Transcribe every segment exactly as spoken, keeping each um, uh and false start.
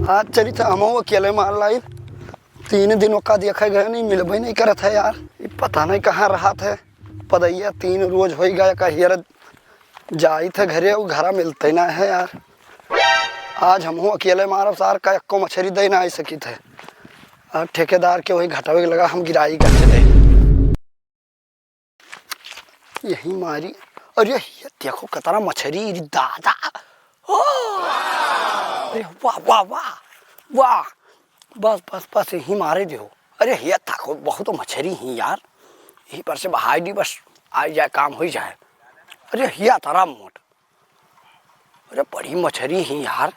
आज चली था हमहू अकेले मार लाई। तीन दिन ओका देखे गए नहीं, मिलबे नहीं करत है यार। ई पता नहीं कहाँ रहत है। पदइया तीन रोज होइ गया का हेरत जाइत है घरे, उ घरा मिलते ना है यार। आज हमहू अकेले मारब सार का, एक्को मछरी दे ना आई सकित है। आ ठेकेदार के वही घटवे के लगा हम गिराई कर चले। यही मारी। अरे ये देखो कतरा मछरी रे दादा। ओ! अरे वाह, वाह, वाह, वाह। बस, बस, बस, यही मारे दियो। अरे ये ताको बहुत मछरी ही यार। यही पर से बहाई दी बस, आ जाए काम हो जाए। अरे ये तारा मोट। अरे बड़ी मछरी ही यार।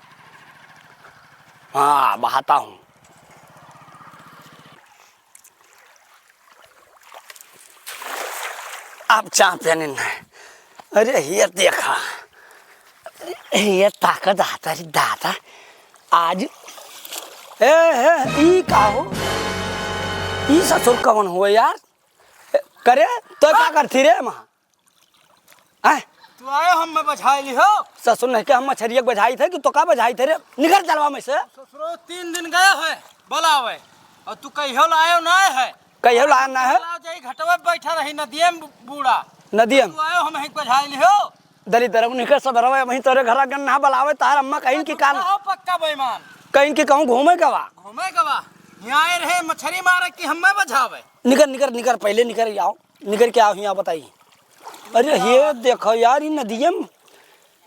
हाँ, बहाता हूँ। अब चाप जाने न। अरे ये देखा, ये ताकत आता रे दादा। आज ए, ए, ई का हो? ई ससुर कवन हो यार? करे तो का करती रे माँ? आय? तू आयो, हम में बझाई ली हो। ससुर नहीं के हम मछरिया के बझाई थे कि तो का बझाई थे रे? निकर जलवा में से। ससुरो तीन दिन गए है बोलावे, और तू कहियो लायो ना है। कहियो लायो ना है? लाओ जाई घटवे बैठा रही नदिये में बू-, बूढ़ा। नदिये में? तू आयो, हम ही बझाई ली हो। दलिद्र निकर सब रवे, वहीं तोरे घरा गन ना बलावे, तार अम्मा कहीं की कान। हो पक्का बेईमान। कहीं की कहूँ घूमे गवा। घूमे गवा। यहाँ आए रहे मछरी मारे कि हम में बझावे। निकर, निकर, निकर, पहले निकर आओ। निकर के आओ हियाँ बताई। अरे ये देखो यार, ई नदिये में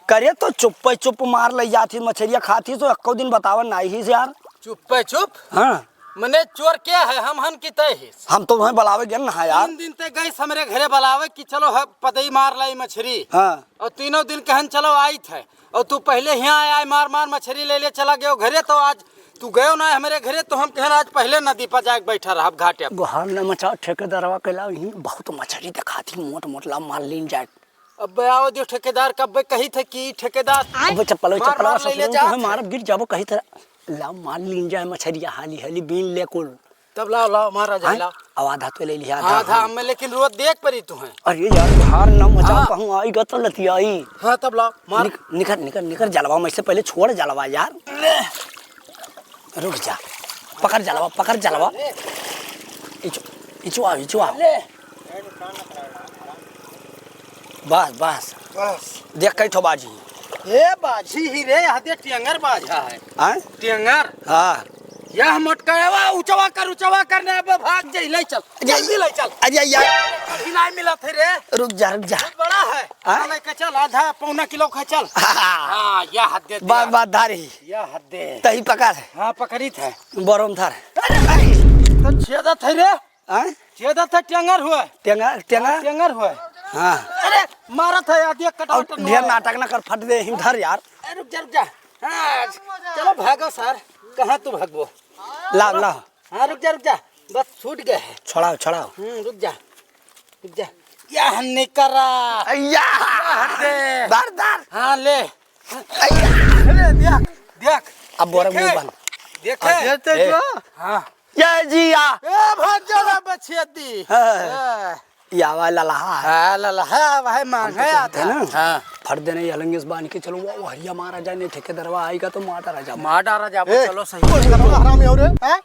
करे तो चुप्पे चुप मार ले जात ही मछरिया खात ही, तो एक्को दिन बतावन नाई ही यार। चुप्पे चुप? हाँ। मने चोर क्या है, हम हन की तय ही। हम तो वहीं बलावे गए ना यार। तीन दिन ते गई हमरे घरे बलावे कि चलो ह-, पदई मार लाई मछरी। हाँ। और तीनों दिन कहन चलो आई थे। और तू पहले हियाँ आए, आए मार मार मछरी ले ले चला गयो घरे, तो आज तू गयो ना हमरे घरे, तो हम कहन आज पहले नदी पर जाके बैठा रहब घाटे पर। गोहार न मचाओ, ठेकेदारवा के लाओ, यहीं बहुत मछरी दिखाती, मोट मोट लाओ, मार लीन जाए। अब आओ जो ठेकेदार कब कही थे कि ठेकेदार अबे चप्पल, मार, चप्पल मार ले ले ससुर, जा। तुम्हें मारब गिर जाबो कही थे, लाओ मार लीन जाए मछरिया हाली हाली बीन ले कुल। तब लाओ, लाओ, मारा जाए, हैं? लाओ। अब आधा तो ले लिया, आधा आधा हम। हमें, लेकिन रोज देख परी तू है। अरे यार, भार ना मचाओ, हाँ। कहूँ आई गा तो लतियाई। हाँ, तब लाओ, मार। निक-, निकर, निकर, निकर, जलवा में से पहले छोड़ जलवा यार। ले। रुक जा, पकड़ जलवा, पकड़ जलवा। ले। इचो, इचो आओ, इचो आओ। ले। बस, बस। बस। देख, कई ठो बाझी। ए, बाझी ही रे, यहाँ दे टेंगर बाझा है। आय? टेंगर। हाँ। यह मोटकावा, उचवा कर, उचवा कर, ने अब भाग जाई, ले चल। अरे, जल्दी ले चल। अरे, यार। अभी नहीं मिला थे रे। रुक जा, रुक जा। बहुत बड़ा है। हाँ? लेके चल, आधा पौना किलो का चल। हाँ। हाँ, यह हद दे दिया। बात, बात धारी। यह हद दे। तही पकड़। हाँ, पकड़ी थे। बरम धर। अरे, अरे, तो छेदा थे रे। आय? छेदा थे, टेंगर हुए। टेंगर, टेंगर? हाँ, टेंगर हुए। हाँ। अरे, मारत है, आधी कटावट अब ढेर नाटक ना कर, फट दे, हिम धर यार। अरे, रुक जा, रुक जा। हाँ, चलो भागो सर, कहाँ तू भागबो? लाओ, लाओ। हाँ, रुक जा, रुक जा, बस छूट गए है। छोड़ाओ, छोड़ाओ। हम्म, रुक जा, रुक जा। यह निकरा। अय्या! यह दे। धर, धर। हाँ, ले। अय्या! अरे, देख, देख। अब बोरा देखे? मुंह बंद। देखे? अरे, ते ए। जो। हाँ। जय जिया। ए, भाग जा रे बछेती। हाँ। हाँ। या वाला लहा है। हाँ, ललहा, वह मांग हम तो है कहते आता। हैं ना, हाँ। फट देने ये लंगेस बांध के चलो, वो हरिया मारा जाए, नहीं ठेकेदारवा आएगा तो मार डारा जाबो। मार डारा जाबो, ए, चलो सही। कौन का हरामी हो रे, हैं?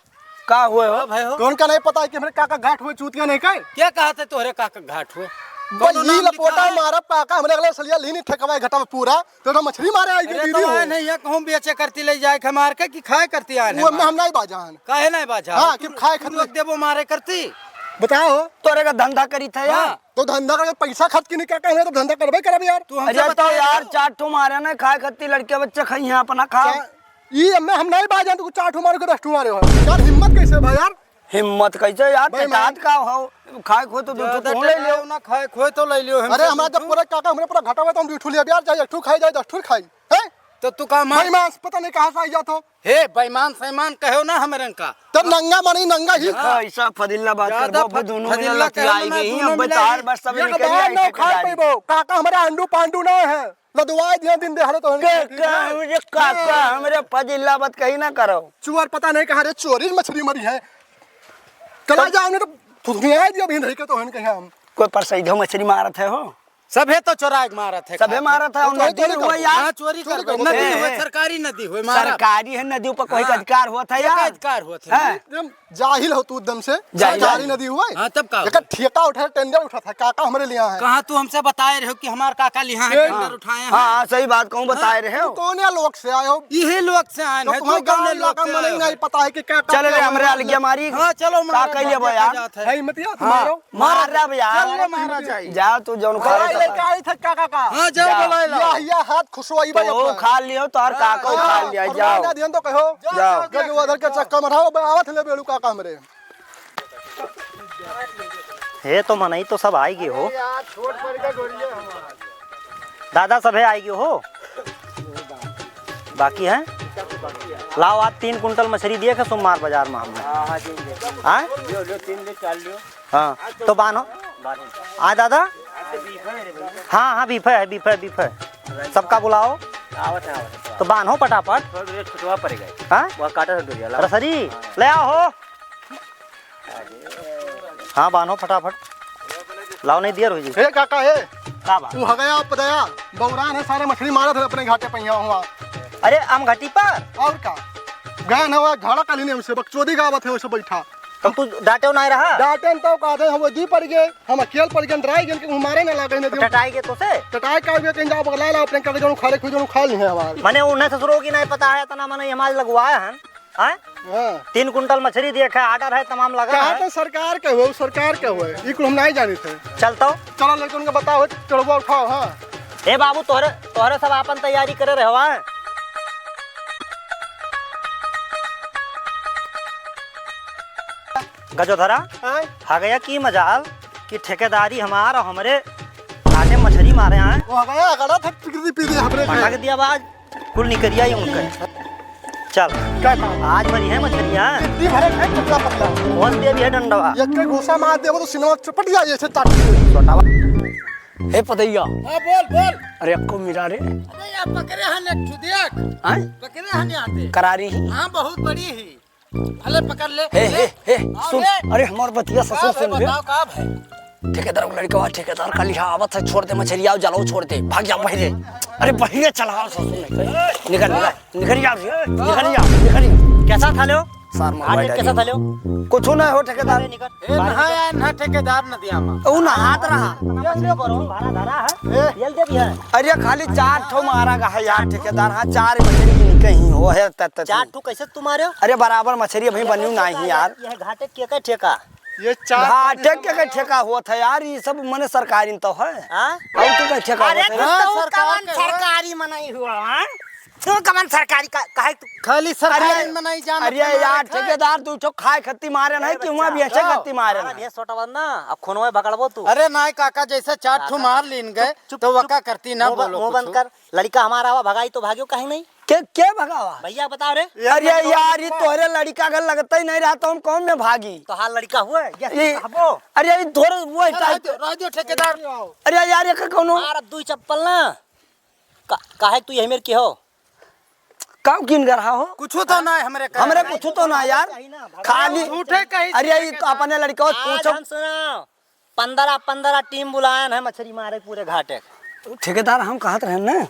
का हुए हो? हाँ भाई हो। कौन का नहीं पता है कि हमरे काका घाट हुए चूतिया नहीं कहे? क्या कहा थे तोहरे काका घाट हुए? भाई, कौनो ई नाम लपोटा लिखा है? मारा काका, हमरे अगले सलिया लीनी ठेकवा घटवा पूरा। तो, तो मछली मारे आई अरे दीदी तो हो। आए नहीं है, कहूँ बेचे करती ले जाए के मार के कि खाए करती आए वो नहीं में मार। हम नहीं बाजान। काहे नहीं बाजा? हाँ, तू, कि खाए तू खातिर। लोग देबो मारे करती। बताओ। तोरे का धंधा करी था यार। हाँ। तो धंधा करके पैसा खर्च के नहीं क्या कहने, तो धंधा करबे करब यार। तू हमसे अरे तो बता यार, यार। चार ठो मारे ना, खाए खातिर लड़के बच्चे खाई हैं, अपना खाओ। चा-, ई में हम नहीं बाजान, तो चार ठो मारे के दस ठो मारे हो। यार हिम्मत कैसे भाई यार? हिम्मत कैसे यार? बेईमान। टेकात का हो? खाए खो तो दू ठो ज्यादा कौन ले लियो? टेकायो ना, खाए खो तो ले लियो, हमसे अरे हमारा दू जब ठो। पूरा काका हमरे पूरा घाटा हुआ तो हम दू ठो लिया यार, चाहे एक ठो खाई, चाहे दस ठो खाई। हैं? तो तू का मार? बेईमान, पता नहीं कहाँ से आई जात हो। हे, बेईमान सैमान कहो ना हमरे का। तब नंगा मानी नंगा ही। देखो, ऐसा फदिल्ला बात कर, ज्यादा वो फ-, दोनों मिला फदिल्ला लतियाई कहो ना, गई, दोनों अब मिला तार ही। बस सब एक निकल बार आई ना खाए ठेकेदारी। पैबो, काका हमारे आंडू पांडू ना है। लदवाए दिया दिन देहाड़े तो हम काका, हमरे काका, हाँ। हमरे फदिल्ला बात कहीं ना करो। चुअर पता नहीं कहाँ रे, चोरी मछली मरी है। कला तब जाओ ना तो थुथुनियाए दिया भी नहीं के तो हन कहीं हम। कोई परसैधो मछली मारत है हो? सभे तो चोराइ के मारत है, सभे खात है। मारत है, तो और चोरी नदी करे हुआ कौन? यार। हाँ, चोरी चोरी करे करे हुआ, कौन? नदी ए, हुआ, ए, सरकारी नदी हुआ, मारा। सरकारी है, नदी ऊपर कोई हाँ। अधिकार होत है क्या यार? अधिकार होत है? हैं? एकदम जाहिल हो तू एकदम से। जाहिल। सरकारी नदी हुआ है? हाँ, तब का एकर हुआ? ठेका उठा है, टेंडर उठा था, काका हमरे लिहा है। कहाँ तू हमसे बताए रहे हो कि हमार काका लिहा है, ए, टेंडर उठाए हैं? हाँ, हाँ, सही बात कहूँ, बताए हाँ। रहे हो। तू कौन या लोग से आए हो? इहे लोग से आए तो हैं, तुम्हारे तू कौन गाँव लोग इलाका से में आए हो? नहीं पता है कि क्या चल रे, हमरे अलगिया मारी। हाँ, चलो, का मारा, कइले बा यार? जात है। है हिम्मतिया हाँ। तुम्हारो? मार रहा भैया। चल रे, मारा जाई। जा तू जौन अरे, खाए ले का। काई था काका का? हाँ, जा जा। बोलाए ला। या, या हाथ खुशवाई तो भाई वो अपना। खा लियो, तोहर हाँ, काका हाँ, खा लिया, और जाओ। ना दिहन तो कहो। जाओ। गज उधर के चक्का में रहो, बे आवत ले बेलू काका हमरे। हे तो मनई तो सब आइ गए हो। अरे यार, छोट पड़ गए गोरिया हमार। दादा सभे आइ गए हो। बाकी है? लाओ, आज तीन कुंटल मछरी दिए के सोमवार बाजार में हमने। हाँ, हाँ, दे, दे। हाँ? लियो, लियो, तीन ले, चार लियो। हाँ, तो बान्हो। बान्हो। आ दादा? हाँ, हाँ, बीफे है, बीफे, बीफे। सबका बुलाओ। आवत है, आवत है। तो बान्हो फटाफट। थोड़ा देर छुटवा पड़ेगा। हाँ? वह काटा था डोरिया, लाओ। रसरी, हाँ। ले आओ हो। हाँ, बान्हो फटाफट। लाओ, नहीं दिया रोहित जी। ए काका, ए। का बा? तू हगया पदया, बौरान है, सारे मछली मारत है अपने घाटे पहिया हुआ। अरे, हम घटी पर? और का? गान हवा, घड़ा काली ने उसे बकचोदी गावत है, उसे बैठा। तो तू डांटे ना रहा? डांटे तो का दे, हम वो दी पड़ गए, हम अकेल पड़ गए, डराई गए कि हमारे ना लागे ना तो दियो। टटाई के तो से? टटाई का भी कहीं जाओ, बगला ला, अपने कड़े जोन खा ले, खुद जोन खा ली है हमारे। मने उन्हें ससुरों की नहीं पता है, इतना मने हमारे लगवाया है। हैं? हाँ। तीन कुंटल मछरी दिए है, order है, तमाम लगा कहा है। तो सरकार के हुए, सरकार के हुए, ई कुल हम नहीं जानी थे। चल तो। चलो लड़के उनके बताओ, चढ़वा उठाओ, हाँ। ए बाबू, तोहरे, तोहरे सब आपन तैयारी करे रहे हो, हैं? गजोधरा, हैं? हगया की मजाल कि ठेकेदारी हमार और हमरे आटे मछरी मारे हैं। वो हगया, अगड़ा था, पिकरी पी दे हमरे। पटक दिया बाज। कुल निकरिया ही उनके। चल, क्या काम? आज भरी है मछलियाँ। कितनी भरे खाए, पतला पतला। कौन दे भी है डंडवा? एक के घूसा मार देबो तो सिनेमा चपट जाए ऐसे चाट के। छोटावा। हे पतैया। हाँ, बोल, बोल। अरे, अक्को मिला रे। अबे यार, पकड़े हन एक ठो देख। आय? पकड़े हन यहाँ पे। करारी ही। हाँ, बहुत बड़ी ही। भले पकड़ ले, हे, ले। हे, हे, हाँ, सुन, ले। अरे, हमार बतिया ससुर का भाई, सुन बे। बताओ, का भाई? ठेकेदार का लड़का, ठेकेदार का लिहा आवत है, छोड़ दे मछली, आओ, जलाओ, छोड़ दे, भाग जा बहिरे। अरे, बहिरे चला, आओ, ससुर नहीं, निकल, निकल, निकल जा, निकल जा, निकल जा। कैसा था लो? सार मार आज बैठा कैसा जी। था लो? कुछ ना हो, ठेकेदार। अरे, निकल। ए, नहा यार, ना ठेकेदार न दिया मा। ऊ नहात रहा। ये ले बरो, भाड़ा धरा है। ए। ये दे दिया। अरे, खाली चार ठो मारा गा है यार, ठेकेदार, हाँ, चार बजे की कहीं हो है, त, त, चार ठो कैसे तू मारे हो? अरे, बराबर मछरी अभी बनी नहीं यार। ये घाटे के का ठेका? ये चार घाटे के का ठेका होत है यार, ये सब मने सरकारी तो है। हाँ? और के का ठेका अरे, होत है? हाँ, तू सरकार कवन के है। सरकारी मनई हुआ, हाँ? तू कवन सरकारी का, काहे तू खाली सरकारी अरे, में नहीं जाना अरे था, यार, मारे थे। ठेकेदार, तू तो खाए खत्ती मारे नहीं अरे कि वहाँ बच्चा, बेचे खत्ती मारे हाँ, नहीं। ये छोटा बात ना, अब खूनवा भगड़बो तू। अरे नहीं काका, जैसे चार ठो काका, मार लीन गए, चुप, चुप, तो चुप। वका करती ना मुंह ब-, बोलो मुंह कुछ। बंद कर। लड़का हमारा आवा, भगाई तो भाग्यो कहीं नहीं। के, के भगावा? भैया बताओ रे। अरे यार, ये तोहरे लड़का अगर लगता ही नहीं रहा तो हम कौन में भागी? तो हाल लड़का हुआ है, ये ये, कहबो। अरे ये थोड़े वो है रह दो, रह दो ठेकेदार। अरे यार, ये कौनो मार अब दुई चप्पल ना। का, काहे तू यही मेर के हो? काऊ किन कर रहा हो? कुछू तो ना है हमरे का। हमरे कुछू तो ना यार। खाली झूठे कहीं अरे ये तो अपने लड़का आज पूछो। हम सुनाओ, पन्द्रह पन्द्रह टीम बुलायन है मछरी मारे पूरे घाटे। ठेकेदार हम कहत रहे ना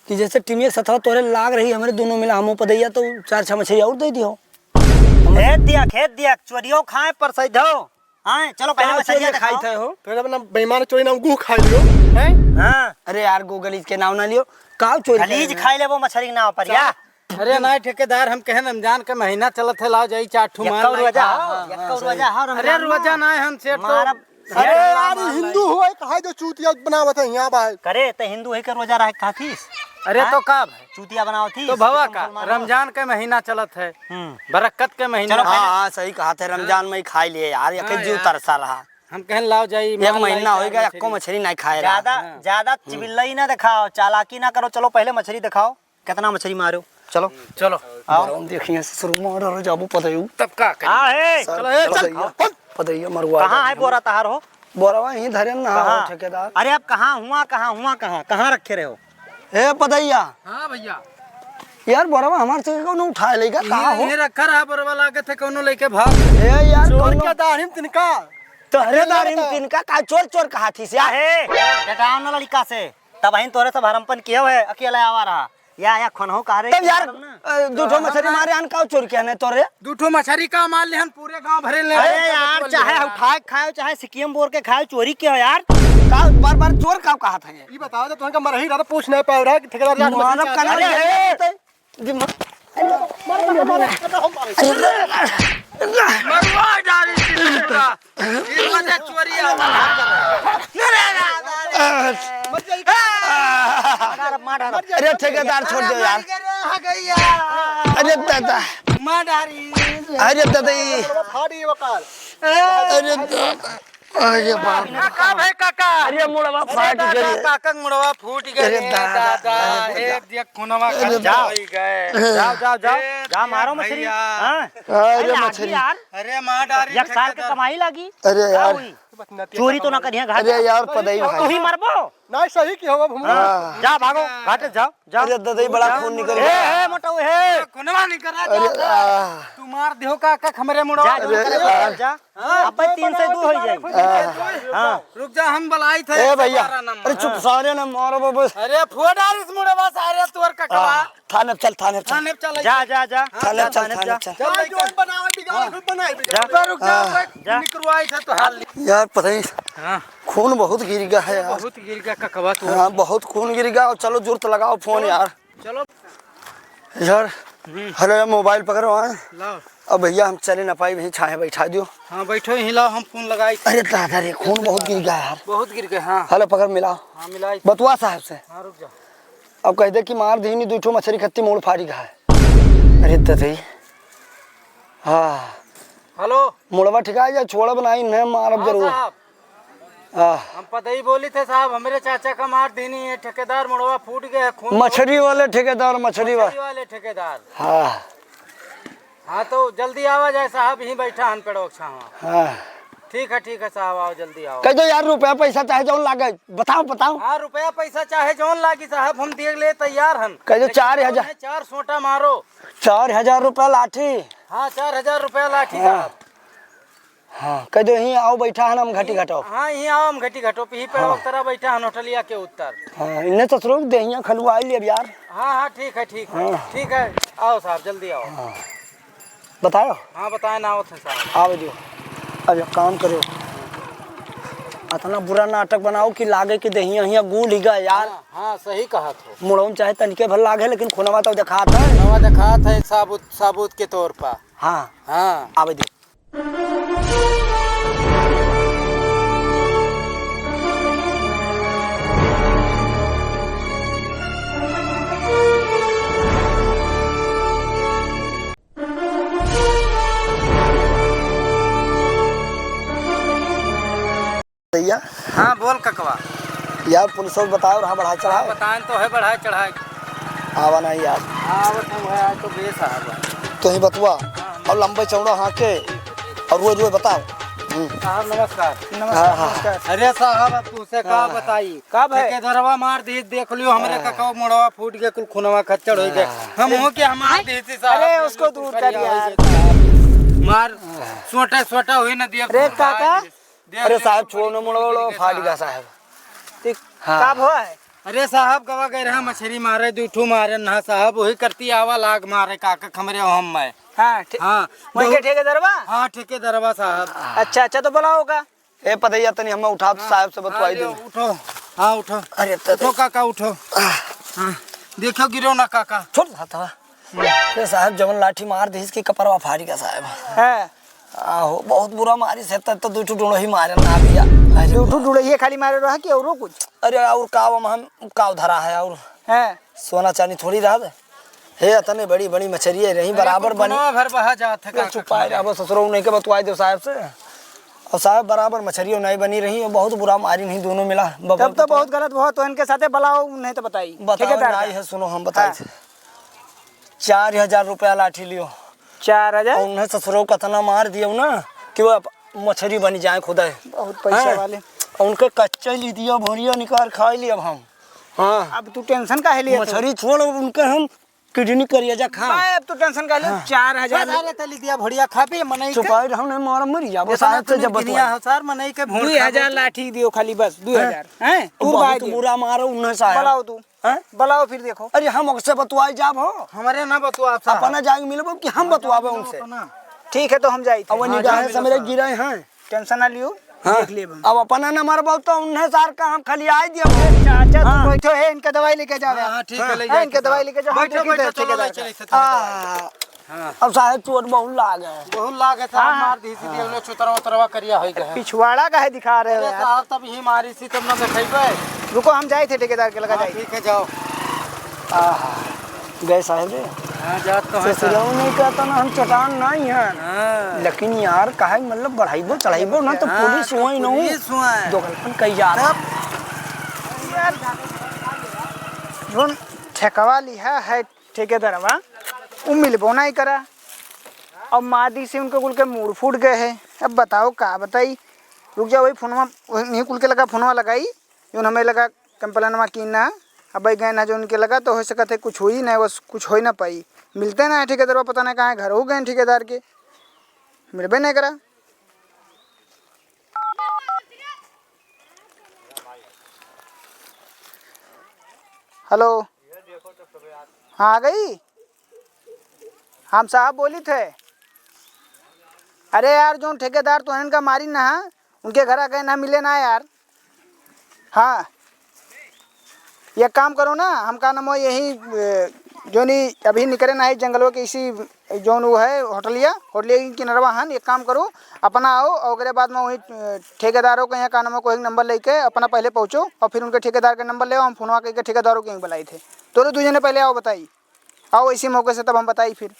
कि जैसे टीम एक साथ हो तोरे लाग रही हमरे दोनों मिला हमो पदैया तो चार छह मछली और दे दियो। खेत दिया, खेत दिया, चोरियो खाए पर सही धो। हाँ, चलो पहले काहे मछलिया चोरी खाई दिखाओ। थे हो? पहले अपना बेईमान चोरी ना गुह खा लियो, हैं? हाँ। अरे यार, गो गलीज के नाव ना लियो। काव चोरी गलीज करे? खाई लेबो मछरी के नाव पर, या? अरे ना ठेकेदार, हम कहें रमजान के महीना चलत है, लाओ जाई चार ठू मार एक्का लाई। रोजा हाँ, हो, हाँ, एक्का हाँ, रोजा सही। हो, अरे रमजान रोजा ना। ना है, हम सेठ तो मारब। अरे सेठ यार, मार हिंदू लाई। हुआ है, कहा जो चूतिया बनावत है यहाँ बाहर। करे तो हिंदू है के रोजा रहे खातीस? अरे हाँ? तो का भाई? चूतिया बनावत ही, तो भवा का, मुसलमान हो। रमजान के महीना चलत है, हम्म। बरकत के महीना चलो है। पहले हाँ, हाँ, सही कहा थे, रमजान हाँ। में ही खाई लिए यार, एक हाँ जीव यार। तरसा रहा। हम कहन लाओ जाई, एक मार लाई महीना चार हो गया, मछली। एको मछली नहीं खाए रहा। ज्यादा, हाँ। ज्यादा हम्म। चिबिल्लई ना दिखाओ, चालाकी ना करो, चलो पहले मछली दिखाओ, कितना मछली मारो, चलो। चलो। आओ। बरौन देखिए, ससुर मार रहा, जाबो पता ही। तब का करी? आ, हे। सर, चलो, ए, चलो चल। भैया। पता ही, मरुआ कहाँ जाए है हम। बोरा तहार हो? बोरवा यहीं धरे ना हो, कहाँ? ठेकेदार। अरे, अब कहाँ हुआ, कहाँ हुआ, कहाँ, कहाँ रखे रहे हो? ए, पतैया। हाँ भैया। यार, बोरवा हमार से कौनो उठाए लेगा, कहाँ ये, हो? ये रखा रहा बोरवा, लागत है कौनो लेके भाग। ए यार, चोर कौनो क्या दाढ़ी में तिनका? तोहरे दारी में किनका का चोर चोर कहा थी से? आहे, डटाओ ना लड़िका से। तबहिन तोहरे सब हरमपन कियो है, अकेला आवा रहा। या, या, खुनहो कहा रहे तब कि यार, मालूम ना? अ, दू ठो मछरी मारे हन, का चोर किया नहीं तोरे? दू ठो मछरी का मार लेहन, पूरे गांव भरे ले। अरे यार, चाहे उठाए के खायो, चाहे सिकियम बोर के खायो, चोरी कियो यार? का बार बार चोर का कहा था ये? ई बताओ तो तुमका मरही रहा, पूछ नहीं पाए रहा कि ठेकेदार जाके मछरी मारब चाहता कना है। अरे, अरे, अरे, दिमाग। मरवा डाली। ई मत चोरी आ। अरे, अरे, अरे। अरे, ठेकेदार छोड़ दो यार। अरे, दादा। मार डारी। अरे, दादा, ई। फाड़ी वकार। अरे, दादा। अरे, बाप रे। काका भाई, काका। अरे, मुड़वा फाट गए। काका, मुड़वा फूट गए। अरे, दादा। दादा, अरे, ए, दादा। देख, खुनवा अरे, खत्म जाओ। हो गए। जाओ, जाओ, जाओ। ए, जा, मारो मछरी। भैया। हाँ। अरे, अरे, लागी मछरी। यार। अरे, मार डारी एक साल के ठेकेदार। कमाई लागी। अरे, का यार। हुई? चोरी तो ना करिया घाट। अरे, यार, पता ही भाई। तू ही मरबो। नहीं, सही की हो, अब हम हाँ। जा, भागो, घाट जाओ, जाओ। अरे, ददई, बड़ा खून निकल ए, गया। ए, मोटऊ, ए। खुनवा निकल रहा, अरे, जा, जा। आ। तू मार दियो का, का हमरे मुड़वा। जा, जा, अरे, जा, यार। जा। हाँ, अब तीन से दो हो जाई। हाँ। हाँ। रुक जा, हम बुलाई थे, ए भैया, बारह नंबर। अरे चुप, हाँ। सारे ना मारो बाबा। अरे फोन आ रही मुड़वा सारे तोर ककवा। हाँ, थाने पे चल, थाने पे चल। थाने पे चल। जा, जा, जा। थाने पे चल, थाने पे चल। चल, चल, जोन बनावे बिगाड़, हाँ। फिर बनाए बिगाड़। जा। रुक जा, हाँ। मैं जा। निकरवाई थे तो हाल। यार, पता ही, हाँ। खून बहुत गिर गया है यार। बहुत गिर गया ककवा तो। हाँ, बहुत खून गिर गया। चलो, जुर्त लगाओ फोन यार। चलो। यार, हम्म। हेलो यार, मोबाइल पकड़ो, हाँ। लाओ। अब भैया, हम चले ना पाई, वहीं छाहे बैठा दियो। हाँ, बैठो, यहीं लाओ, हम फोन लगाई। अरे दादा रे, खून बहुत गिर गया यार। बहुत गिर गया, हाँ। हेलो, पकड़, मिलाओ। हाँ, मिलाई। बतुआ साहब से। हाँ, रुक जा। अब कह दे कि मार दीनी, दू ठो मछरी खत्ती, मूड़ फाड़ी गया है। अरे दादा रे। हाँ। हेलो। मुड़वा ठिकाई जा, छोड़ब नाई, इन्हें मारब हाँ, जरूर। साहब। आह। हम पतई बोली थे साहब, हमरे चाचा का मार दीनी है, ठेकेदार मुड़वा फूट गया है, खून मछरी वाले ठेकेदार, मछरी वा-, मछरी वाले ठेकेदार। हाँ। हाँ, तो जल्दी आवा जाए साहब, यहीं बैठा हन पेड़वा के छावा। हाँ। ठीक है, ठीक है साहब, आओ, जल्दी आओ। कह दो यार, रुपया पैसा चाहे जौन लागे, बताओ, बताओ। हाँ, रुपया पैसा चाहे जौन लागी साहब, हम दे ले तैयार हन। कह दो लेकिन चार हजार। चार सोटा मारो। चार हजार रुपया लाठी। हाँ, चार हजार रुपया लाठी हाँ। साहब। हाँ, कह दो, यहीं आओ, बैठा है ना, हम घटी घटाओ। हाँ, यहीं आओ, हम घटी घटो, यहीं पे हाँ। उतरा बैठा है होटलिया के उत्तर। हाँ, इन्हें ससुरो के देहिया खलुआ लिया यार। हाँ, हाँ, ठीक है, ठीक है, हाँ। ठीक है, आओ साहब, जल्दी आओ। हाँ। बताओ। हाँ, बताए ना आवत है साहब। आओ जो। अब एक काम करो, इतना बुरा नाटक बनाओ कि लागे कि देहिया हिया गूल ही गया यार। हाँ, हाँ, सही कहा तो। मुड़वा में चाहे तनिके भर लागे, लेकिन खुनवा तो देखात है। खुनवा देखात है साबुत, साबुत के तौर पर। हाँ। हाँ। आवे दे। भैया। हाँ, बोल ककवा। यार, पुलिस को बताओ रहा बढ़ाई चढ़ाई। बताएं तो है बढ़ाई चढ़ाई। आवा नहीं यार। हाँ, आवत हम है, आज तो बेस है। तो ही बतुआ। हाँ, हाँ। और लंबे चौड़ा हाँ के, और रोज रोज बताओ। हम्म। साहब, नमस्कार। नमस्कार, हाँ, हाँ। नमस्कार। अरे साहब, अब तुझसे का हाँ। बताई? का भाई? ठेकेदारवा मार दी, देख लियो, हमरे हाँ। ककवा मुड़वा फूट गया, कुल खुनवा खच्चड़ हो गया। हाँ। हम हो के हम मार दी थी साहब। अरे, उसको दूर कर यार। मार, सोटा, सोटा हुई ना दिया। अरे, काका, अरे साहब, छोड़ो ना, मुड़वा फाट गया साहब। ठीक, हाँ। का भवा है? अरे साहब, गवा गए रहा मछरी मारे, दू ठू मारे ना साहब, वही करती आवा लाग मारे काका, खमरे हम मैं। हाँ, ठीक। हाँ, वहीं के बहुत ठेकेदारवा? हाँ, ठेकेदारवा साहब। अच्छा, अच्छा, तो बुलाओ का? ए, पतैया, तनी हमें उठा, हाँ, साहब से बतवाई हाँ, दे। उठो, हाँ, उठो। अरे, तो उठो काका, उठो। हाँ, देखो, गिरो ना काका। छोड़ हाथ, हाँ। अरे साहब, जवन लाठी मार दी इसकी कपरवा फाड़ी का साहब। हाँ। आहो, बहुत बुरा मारी से, तब तो दू ठो डुड़ही मारे ना भैया। अरे दू ठो डुड़हिए खाली मारे रहा कि औरो कुछ? अरे और काव में हम काव धरा है और हाँ। सोना चांदी थोड़ी रहा। हे, अतने बड़ी बड़ी मछरी है रही, अरे बराबर कुल बनी। खुनवा भर बहा जात है, ये का चुपाए करी? अब ससुरो नहीं के बतवाई दो साहब से। और साहब बराबर मछरी नहीं बनी रही, और बहुत बुरा मारी नहीं दोनों मिला। बबल तब तो पुतवा। बहुत गलत हुआ, तो इनके साथे बुलाओ, नहीं तो बताई। बताओ, ठेकेदार नहीं का। है, सुनो हम बताई हाँ। थे। चार हजार रुपया लाठी लियो। चार हजार? और उन्हें ससुरो कतना मार दियो ना कि वो अब मछरी बनी जाए खुदा है। बहुत पैसा हैं? वाले। और उनके कच्चा ली दिया, भोरिया निकाल खाई ली अब हम। हाँ। अब तू tension काहे लिए तू? मछरी छोड़, उनके हम किडनी करिया जा खा। बा, अब तू tension का ले, हाँ। चार हजार बस, ले। अरे, तली दिया भड़िया खा पी, मनई के। चुपाई रहो, नहीं मारा, मरी जाबो, ये साहब से जब बतवा। हो सर, मनई के भूल दुई हजार खाबो। लाठी दियो खाली, बस, दुई हजार, हैं? हैं? और उड़ बहुत बाय दे। बुरा मारो उन्हें साहब। बुलाओ तू। हैं? बुलाओ फिर देखो। अरे, हम ओकसे बतवाई जाब हो? हमरे ना बतवा साहब। अपना जाके मिलबो कि हम बतवाबे उनसे? अपना। ठीक है, तो हम जाई थे। अब वो हाँ, निगाह जाओ, से मेरे साहब। गिरे हैं। Tension ना लियो, हाँ। देख लेब हम। अब अपना न मरबो तो उन्हें सार का हम खाली आए दियो। अरे चाचा, तू हाँ। बैठो है, इनके दवाई लेके जाओ हाँ, यार। हाँ, ठीक है, हाँ, ले हाँ, जाइए इनके साहब। दवाई लेके जाओ, हम बैठो, देखी बैठो, थे, चलो, ले ठेकेदार चली का। थे, हाँ। हाँ। अब साहब चोट बहुत लाग है। बहुत लाग है साहब, हाँ। मार दी सीधी, हम लोग चुतरा उतरवा करिया होई गए। पिछवाड़ा का है दिखा रहे हो अरे यार। साहब, तब ही मारी सी, तब ना देखेबे। रुको, हम जाए थे ठेकेदार के लगा हाँ, जाए। ठीक है, जाओ। आहा। गए साहब रे। हाँ, जात तो है ससुराल साहब। नहीं कहता ना, हम चटान नहीं है। हाँ। लेकिन यार, काहे मतलब बढ़ाइबो, चढ़ाइबो ना तो हाँ, पुलिस तो हुआ ही ना हो। पुलिस हुआ है। दोगलपन कई जात। तब यार, जोन ठेकवा लिहा है ठेकेदारवा, उ मिलबो नहीं करा। अब मादी से उनके कुल के मूड़ फूट गए है। अब बताओ का बताई, रुक जाओ, वही फोनवा, वही कुल के लगा फोनवा लगाई। जौन हमें लगा कंप्लेनवा की ना, अब गए ना जो उनके लगा, तो हो सकत है कुछ हुई ना, बस कुछ हो ही ना पाई। मिलते ना है ठेकेदारवा, पता ना कहाँ घर हो गए ठेकेदार के, मिलबे नहीं करा। हेलो, हाँ आ गई। हम साहब बोली थे। अरे यार, जौन ठेकेदार तोहन का मारी ना, उनके घर आ गए ना, मिले ना यार। हाँ, एक काम करो ना, हम का नाम है यही, ए, जोनी अभी निकरे ना है जंगलवा के इसी, जौन वो है होटलिया, होटलिया की किनरवा हन, एक काम करो, अपना आओ और ओकरे बाद में वही, ए, ठेकेदारों के यहाँ का नाम है कोई नंबर लेके अपना पहले पहुँचो और फिर उनके ठेकेदार के नंबर ले आओ, हम फोनवा करके ठेकेदारों के यहीं बुलाई थे। तोरे दू जने पहले आओ बताई, आओ इसी मौके से तब हम बताई फिर,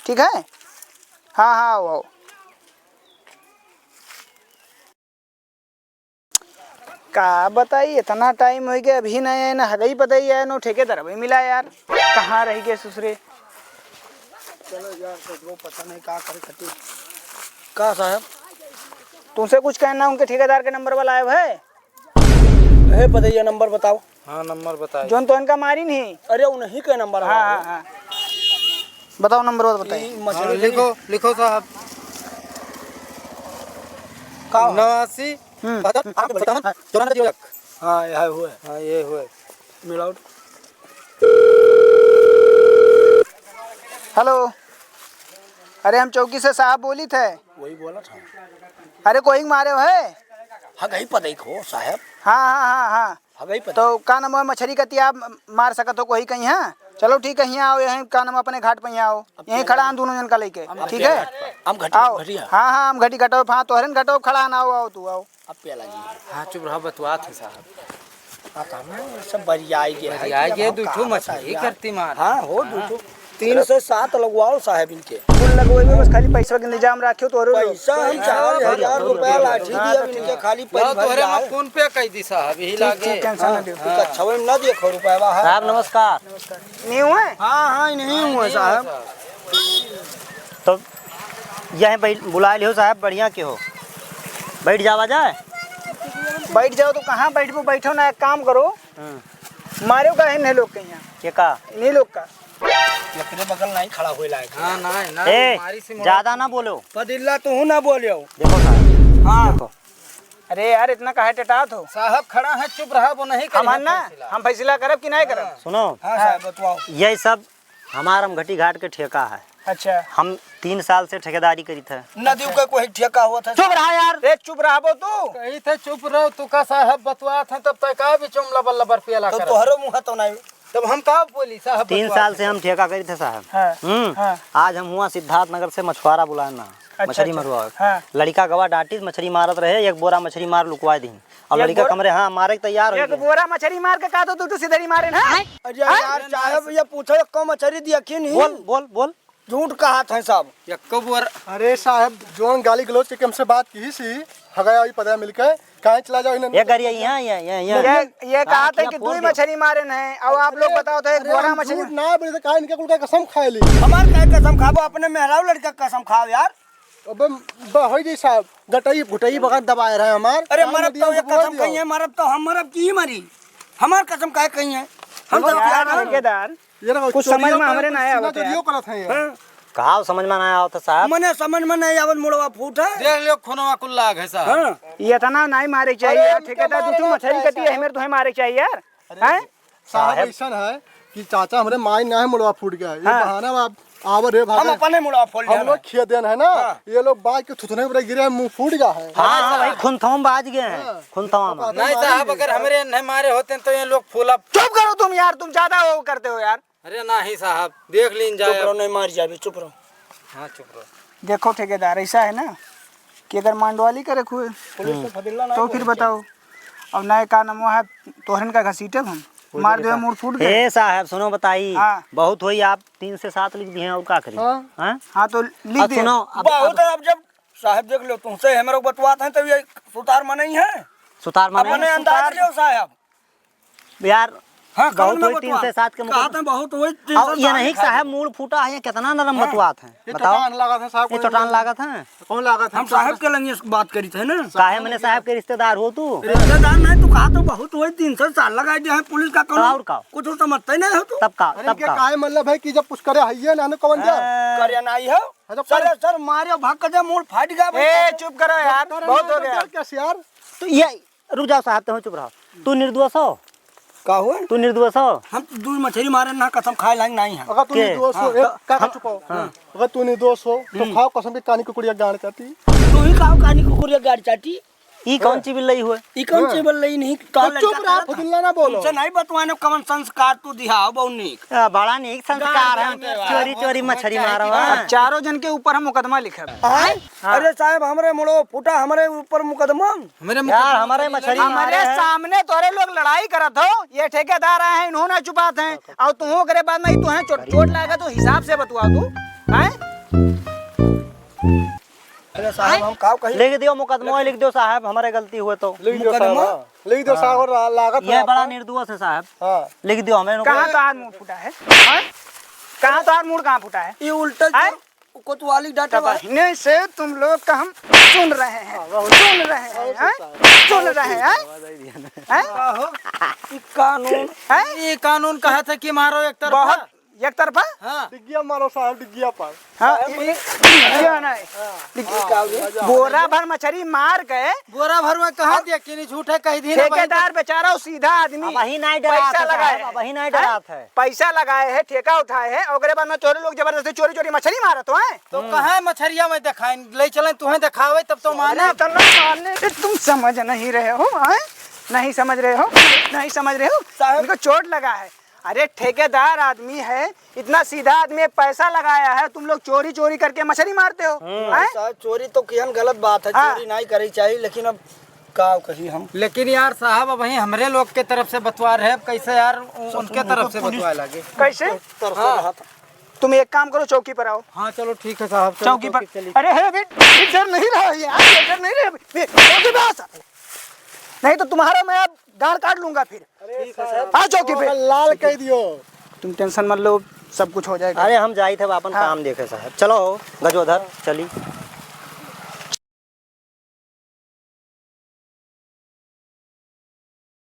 ठीक है? हाँ, हाँ, आओ, आओ। का बताई, इतना टाइम होइ गया, अभी नहीं आए, ना हगई पतई आए, ना ठेकेदार अभी मिला यार। कहाँ रह गए ससुरे? चलो यार, ससुरो पता नहीं का करे खातिर। का साहब? तुमसे कुछ कहना, उनके ठेकेदार के नंबर वाला आए है? हे पतैया, नंबर बताओ। हाँ, नंबर बताई। जोन तो इनका मारी नहीं। अरे, उन्हीं के नंबर हाँ, हमारे। हाँ, हाँ। बताओ, नंबर बताई। ई मछली हाँ, लिखो, लिखो साहब। का? नवासी, हम्म। बहत्तर, आठ, बहत्तर, चौरानवे, जीरो एक। हाँ, यह हुए। हाँ, ये हुए। मिलाओ। हेलो, अरे, हम चौकी से साहब बोली थे। वही बोला था। अरे, कोई मारे है? हाँ, कहीं पता ही खो साहब। हाँ, हाँ, हाँ, हाँ। हगई पता। तो का नाम है, मछरी का तिया मार सकत हो कोई कहीं, हाँ? चलो ठीक है, यहाँ आओ, यहीं का नाम अपने घाट पे यहाँ आओ, अब यहीं खड़ा हैं दोनों जन का लेके, हम ठीक है? घाट पर, हम घाटी आओ। घाटी है। हाँ, हाँ, हम घाटी घाटो, हाँ, तोहरे न घाटो खड़ा ना, आओ, आओ, तू आओ। अब पिया लगी। हाँ, चुप रहा, बतुआत है साहब। हाँ, तो हम सब बरियाई गए हैं बरियाई कि गए, अब हम दुइ ठो कहाँ मछली बताइए? करती मार। हाँ, हो, हाँ। दुइ ठो। तीन सौ सात लगवाओ साहब इनके। कुल लगवाइबे, बस खाली पैसा के इंतजाम राखियो, तोहरे लोग। पैसा हम चार हजार रुपया लाठी दिया इनके, खाली लाओ, तोहरे परिवार में फोन पे कई दी साहब, यही ठीक, लागे। ठीक, tension ना लियो। हाँ। कच्छवे में ना देखो रुपया बा, हाँ। साहब, नमस्कार। नहीं हुए? हाँ, हाँ, नहीं हुए साहब। तो यहीं बैठ, बुला लियो साहब, बढ़िया के हो। बैठ जावा जाए। बैठ जाओ तो कहाँ बैठबो, बैठो ना, एक काम करो। हाँ। मारो का है नहीं लोग के यहाँ? के का? नहीं लोग का। एकरे बगल नहीं खड़ा होए लायक। हाँ, ना, ना, ए, मारी से मरो। ज्यादा ना बोलो। पदिल्ला तू ना बोलियो। देखो साहब, हाँ। देखो। अरे यार, इतना काहे टटात हो? साहब खड़ा है, चुप रहा, वो नहीं करेंगे हमार ना, फैसला। हम फैसला करब कि नहीं करब? हाँ। सुनो। हाँ, हाँ। साहब, बतवाओ। यही सब हमार हम घटी घाट के ठेका है। अच्छा। हम तीन साल से ठेकेदारी करी थे। नदी का कोई ठेका हुआ था? चुप रहा यार। ए, चुप रहबो तू। कही थे चुप रहो, तू का साहब बतवात है, तब तक का भी चुमला बल्ला बरपिया ला तो कर। तोहरो मुँह तो नहीं। तब हम का बोली साहब तीन बतवात साल है। से हम ठेका करी थे साहब। हाँ, हम्म। हाँ। आज हम हुआ सिद्धार्थ नगर से मछुआरा बुलाना, अच्छा, मछली अच्छा। मरवावे। हाँ। लड़का गवा डांटिस, मछली मारत रहे, एक बोरा मछली मार लुकवा दीन। और एक लड़का बोरा? कमरे, हाँ, मारे के तैयार हो एक गए। बोरा मछली मार के का तो तू तो सिधरी मारे ना? अरे हाँ? यार, चाहे भैया पूछो, एक को मछली दिया कि नहीं? बोल, बोल, बोल। झूठ कहा था सब। यक्को बोर। अरे साहब, जोन गाली गलौज के हमसे बात की सी, हगाया ही पता मिलके, काहे चला जाओ इन्हें? ये गरिया, यहाँ, यहाँ, यहाँ, यहाँ। ये, ये कहा था कि दुई मछली मारे नहीं, अब आप लोग बताओ तो एक अरे बोरा हम मछली। झूठ ना बोले तो काहे इनके कुल का कसम खाए ली? हमार काहे कसम खाबो, अपने मेहरारू लड़का कसम खाओ यार। अबे ब-, होई जी साहब, गटई घुटई बगत दबाए रहे हमार। अरे काहे मरब नदिया तो में एक बोल कसम दियो? कही है, मरब तो हम मरब की मरी। हमार कसम काहे कही है? हम देखो तो यार, ठेकेदार, ये रखो, कुछ समझ में हमरे ना आवत है। चोरियो करत हैं ये। हाँ। का समझ में ना आवत है साहब? मने समझ में नहीं आवत, मुड़वा फूट है। देख लियो, खूनवा कुल लाग है साहब। हाँ। ये इतना नहीं मारे के चाहिए यार, ठेकेदार, दू ठो मछरी कटी है, हमें तो मारे के चाहिए यार। अरे हैं? साहब, साहब। ऐसन है कि चाचा हमरे माई ना है, मुड़वा फूट गया है। ये हाँ। बहाना आप आवर है, हम भागे। अपने मुड़वा फोड़ हम लिया लोग ना। खेत देन है ना, हाँ। ये लोग बाज के थुथुने पर गिरे हैं, मुंह फूट गया है। हाँ, हाँ, भाई, खुंथवा में बाज गए हैं, हाँ। खुंथवा में। नहीं साहब, अगर हमरे नहीं मारे होते तो ये लोग फूला। चुप करो तुम यार, तुम ज्यादा वो करते हो यार। अरे नहीं साहब, देख लीन जाए। चुप रहो, नहीं मार जाबे, चुप रहो। हाँ, चुप रहो। देखो ठेकेदार, ऐसा है ना कि अगर मांडवाली करे हुए, पुलिस से फदिल्ला ना तो फिर बोले। बताओ, अब नए का नमो है, तोहरन का घसीटब हम, मार दे, मूड़ फूट गए। ए साहब, सुनो बताई, हाँ। बहुत होई, आप तीन से सात लिख दिए, और का करी? हाँ। हाँ? हाँ, तो लिख अब दे। सुनो, अब, बहुत अब है, अब जब साहब देख लो, तुमसे हमरो बतवात है, तब ये सुतार मनई है। सुतार मनई अपने है, अंदाज सुतार। लो साहब। यार, हाँ, बहुत कौन होई, तीन से सात के मुकदमा। कहा था, बहुत होई, तीन से सात ये नहीं साहब, मूड़ फूटा है, ये कितना नरम हाँ। बतवात है, ये बताओ। चट्टान लागत है साहब, ये चट्टान लागत है। कौन लागत है? हम साहब के लंगे बात करी थे ना। काहे मने साहब के रिश्तेदार हो तू? रिश्तेदार नहीं, तू कहा तो बहुत होई, तीन से सात लगा दिया है पुलिस का, कौन और का? कुछ समझते नहीं हो तू। तब का, अरे तब इनके का? काहे मतलब है कि जब कुछ करे है ये ना, ना कौन जा? हाँ। करे नहीं हो। अच्छा, सर, पर सर, मारे भक्क दे, मूड़ फाट गया भाई। ए, चुप करो यार, बहुत हो गया। कैसे यार? तो ये रुक जाओ साहब, तुम चुप रहो। तू निर्दोष हो? का हुआ? तू निर्दोष हो? हम तो दू मछरी मारे ना, कसम खाए लायक नहीं है। अगर तू के? निर्दोष हो, हाँ। ए, का, का हम चुपाओ? हाँ। अगर तू निर्दोष हो, तो हम्म। खाओ कसम के कानी कुकुरिया गाड़ चाटी। तू ही खाओ कानी कुकुरिया गाड़ चाटी। ई कौन हाँ। ची बिल्लई हुए? ई कौन हाँ। ची बिल्लई नहीं, तो काल चुप लड़का रहा, था। फुदिल्ला ना बोलो। तुमसे नहीं बतवाने कवन संस्कार तू दिहा, बहुत नीक। आ, बड़ा नीक संस्कार है, गाड़ चोरी, चोरी मछरी मारो, हाँ। अब चारों जन के ऊपर हम मुकदमा लिखब। आय? हाँ। अरे साहब, हमरे मुड़ो फूटा, हमरे ऊपर मुकदमा। हमरे यार, मुकदमा हमरे चली मछली रही। मारे हमरे हैं। सामने तोरे लोग लड़ाई करत हो, ये ठेकेदार आए हैं, इन्हों ना चुपात हैं, और तू ओकरे बाद में ही तू हैं चोट, चोट लागत हो, हिसाब से बतवा तू, हैं? अरे साहब, हम का कही? लिख दियो मुकदमा, लिख दियो साहब, हमरे गलती हुए तो। लिख दियो साहब, मुकदमा? हाँ। लिख दियो साहब, हाँ। और ला-, लागत ये है बड़ा आपका। निर्दोष है साहब। हाँ। लिख दियो हमें। कहाँ तो हाथ मुड़ फूटा है? हैं? कहाँ तो हाथ मुड़ कहाँ फूटा है? ये उल्टा हैं? जो कोतवाली डांटे तब वाला। इन्हें से तुम लोग का हम सुन रहे हैं, हाँ, बहुत सुन रहे हैं, बहुत हैं? साहब। सुन रहे हैं, हैं? आवाज आई दिया ना। हैं? आहो, ई कानून, हैं? ई कानून कहा था कि मारो एक तरफा। बहुत एक तरफा? हाँ। डिग्गिया मारो साहब, डिग्गिया पर। हाँ, साहब, ई, बोले ई, ई ना है। हाँ। डिग्गी हाँ, का हो गया? मजा आ बोरा गया। भर मछरी मार के। बोरा भर में कहाँ हाँ। दिया कि नहीं, झूठे कह दी ना भाई। ठेकेदार बेचारा, वो सीधा आदमी। अब वही नहीं डरात पैसा है लगाए साहब, है। अब वही नहीं हैं? डरात है। पैसा लगाए है, ठेका उठाए है, ओकरे बाद में तोरे लोग जबरदस्ती चोरी चोरी मछरी मारत हो, हैं? तो हम्म। कहाँ है मछरिया में देखाइन, ले चलें तुहें देखावे तब तो माने। अरे, इतना मारने से तुम समझ नहीं रहे हो, हैं? नहीं समझ रहे हो, नहीं समझ रहे हो। साहब। इनको चोट लगा है। अरे, ठेकेदार आदमी है, इतना सीधा आदमी है, पैसा लगाया है, तुम लोग चोरी चोरी करके मछली मारते हो, हम्म। हैं? साहब, चोरी तो किहन गलत बात है, हाँ। चोरी नहीं करनी चाहिए, लेकिन अब का कही हम। लेकिन यार साहब, अब वहीं हमरे लोग के तरफ से बतवा रहे, अब कैसे यार उ-, उनके तरफ से बतवा लगे। कैसे? तरफ से हाँ। रहा था। तुम एक काम करो, चौकी पर आओ। हाँ, चलो ठीक है साहब, चलो चौकी पर। चौकी चली। अरे, हे, बे, बे, डर नहीं रहा है यार, ये डर नहीं रहा है। बे, चौकी पे आ साहब। नहीं तो तुम्हारा मैं अब गांड काट लूंगा फिर। अरे ठीक है साहब। हाँ, चौकी पे। लाल कह दियो। तुम tension मत लो, सब कुछ हो जाएगा। अरे, हम जाई थे, अपन हाँ। काम देखे साहब। चलो, गजोधर, चली।